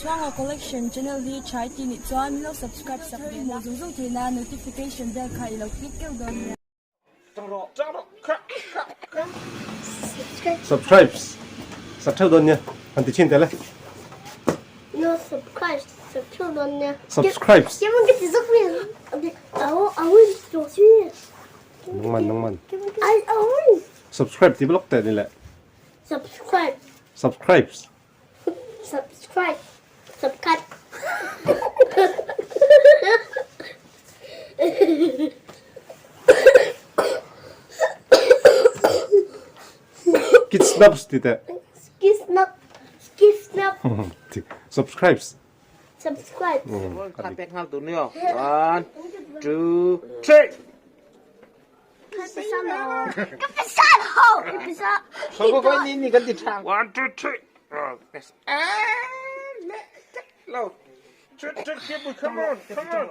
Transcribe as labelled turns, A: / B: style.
A: Chhuanga Collection channel hi tha i tih nih chuan min lo subscribe sak ve la, zung zung theih nan notification bell kha i lo click keuh dawn nia.
B: Subscribe sak theuh dawn nia han ti chhin tel e.
C: No subscribe sak theuh dawn nia.
B: Subscribe. Nangman nangman. Subscribe ti blok teh ni le.
C: Subscribe.
B: Subscribe.
C: Subscribe. Subscribe.
B: Kidnaps ti teh.
C: Kidnap. Kidnap.
B: Subscribes.
C: Subscribe.
D: Kha pek nghal tur ni aw. One, two, three. One, two, three. Come on, come on.